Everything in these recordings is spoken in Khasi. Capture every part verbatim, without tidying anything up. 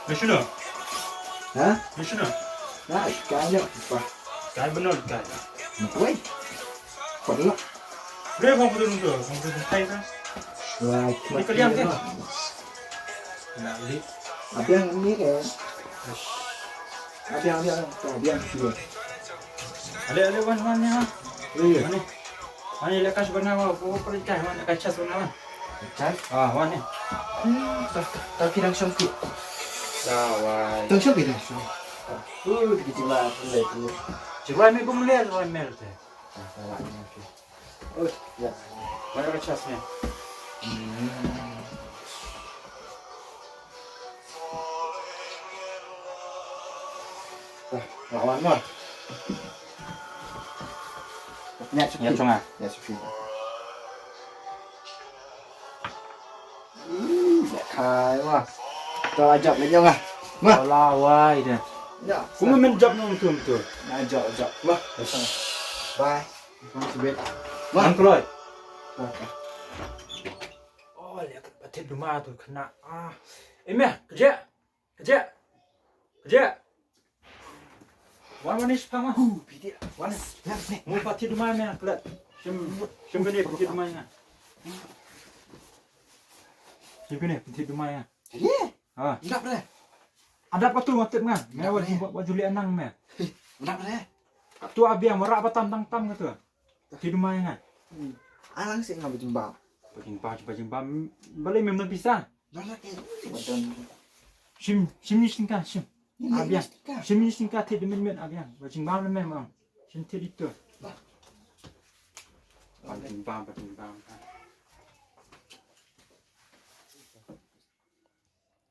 National. Ha? National. Na, kai ne, pa. Kai benar, kai. Wei. Padahal. Bre, kong betul tu, kong betul kai kan. Wah, ini kalian kan? Nah, ini. Apa yang ini kan? Apa yang, apa yang, apa yang sih? Ale, ale, wan, wan, ya. Iya. Wan, wan, le kas bana wa, ko perintah, wan, kas cas bana, wan. Cas? Ah, wan, ni. Hmm, tak, tak, tak kira sangkut. Lawai. Tak sangkut, tak sangkut. Uh, di jiwa, le, le. Jiwa mi gum le, wan, mel, te. Ah, salah, ni, okey. Oh, ya. Mana kas cas ni? Hmm. Dah, lawan mah. Nyat sufi. Nyat sunga. Nyat sufi. Ih, dah kai mah. Tau ajab lagi mah. Mah. Lawai dah. Ya. Kuma men jab nong tum tu. Nah, jab, jab. Mah. Bye. Mah sebet. Mah. Nang keloi. Mah. Oh, lihat patit duma tu kena. Ah. Eh, meh, kerja. Kajak. Kajak. Wan, wan ni sepang, ah. Hu, piti. Wan. Mu patit duma me, klet. Shim, shim kane patit duma nga. Shim kane patit duma nga. Jadi? Ha. Ndap re. Adap ka tu ngatip nga. Me wa, wa juli anang me. Ndap re. Ka tu abiang, wa rak ba tam tang tam ka tu. Patit duma nga. Hmm. Anang si nga bajing bam. Bajing bam, bajing bam. Balei mem na pisa? Shim, shim ni stingka, shim. Abiang. Shim ni stingka, thit de men men, abiang. Ba jingbam le mem, am. Shim thit itu. Ba jingbam, ba jingbam.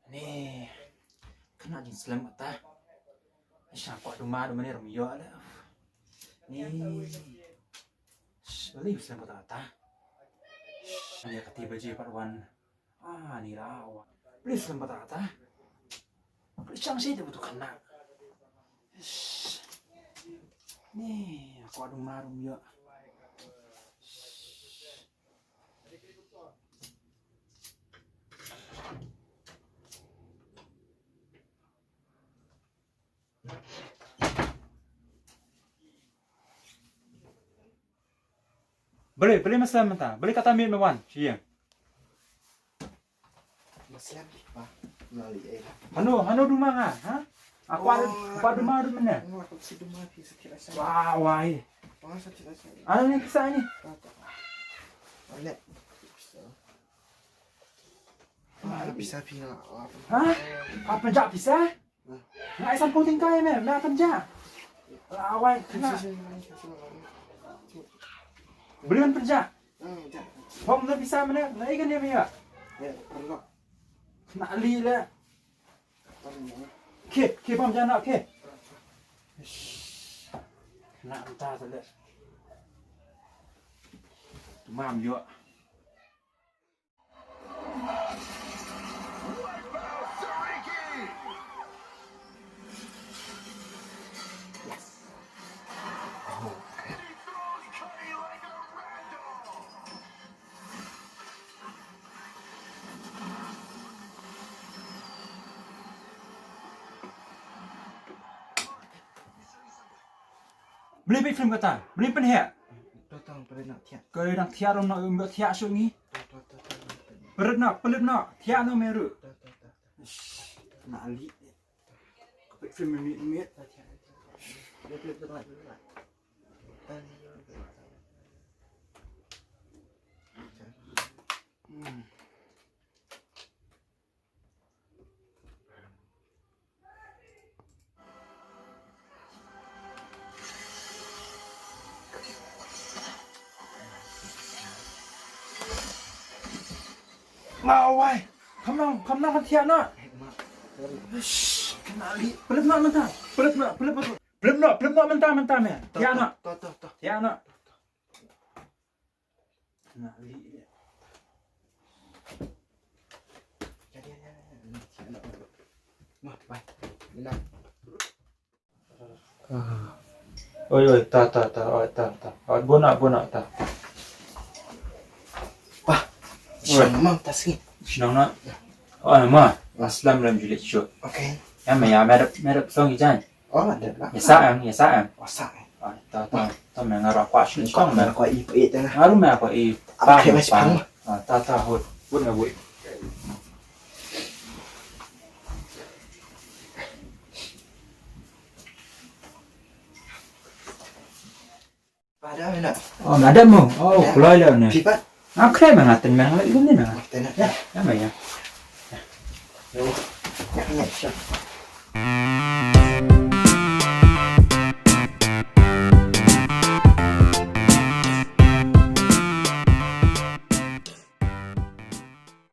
Ni. Kena jingslem kata. Sha kwah duma duma ni rum ïoh le. Ni. Sh, balei slem kata kata. Sh, ni kati baje pat wan. Ah, ni la wan. Balei slem kata kata. Balei chang shi de betul kena. Sh. Ni, kwah duma rum ïoh. Sh. Balei, balei ma slem mynta? Balei kata miet ma wan sha ïing? Ma slem, pa. Nga leh ei la. Hano, hano duma nga, ha? Aku ada, oh, aku ada duma dum ne. Nga aku si duma phi sa thit la sa. Wah, wai. Wah, sa thit la sa. Ano ni pisa ni? Ano pisa phi nga? Ha? Apa jak pisa? Nga ai san phew tyngka ïa me, me pynjah. Lawai kena. Bri ban pynjah. Bom na pisa mane, na i kane me ïa. Na li le. Ke, ke bom jana ke. Na anta le. Mam ïa. Beli bit film kata, beli pynheh. To tang pynheh nak thiah. Ko dang thiah rom nak um thiah shu ngi. To to to to. Pynheh nak, pynheh nak, thiah no meru. To to to. Na li. Ko bit film mit mit. Hmm. Lawai, kham nang, kham nang ban thiah noh. Shh, kena lih. Pynlip noh mynta. Pynlip noh, pynlip noh. Pynlip noh, pynlip noh mynta, mynta, me. To, to, to, to. Ïa noh. Ïa noh. Kena lih. Ïa, ïa, ïa, ïa. Ïa noh. Wah, wah. Ïa noh. Ah. Oi, oi, ta, ta, ta, oi, ta, ta. Oi, bun noh, bun noh, ta. Bah, oi. Shnong ma ta sngi. Shnong noh. Oi, ma, aslam lem julit shu. Okay. Ïa me, ïa me rep, me rep song i jan. Oh, ada lah. Ïa sa em, ïa sa em. Oh, sa em. Oi, ta, ta, ta me nga ruh kwah shu song me. Nga kwah i, i tengah. Nga ruh me kwah i. Apa pa, me pa. Ah, ta, ta, hut. Hut nga bui. Pada me na. Oh, madam mo. Oh, kuloi le ne. Pipa. Ah, kre me ngaten me ngai gum ne na. Tena. Ya, ya me ya. Yo. Ya, ya, sure.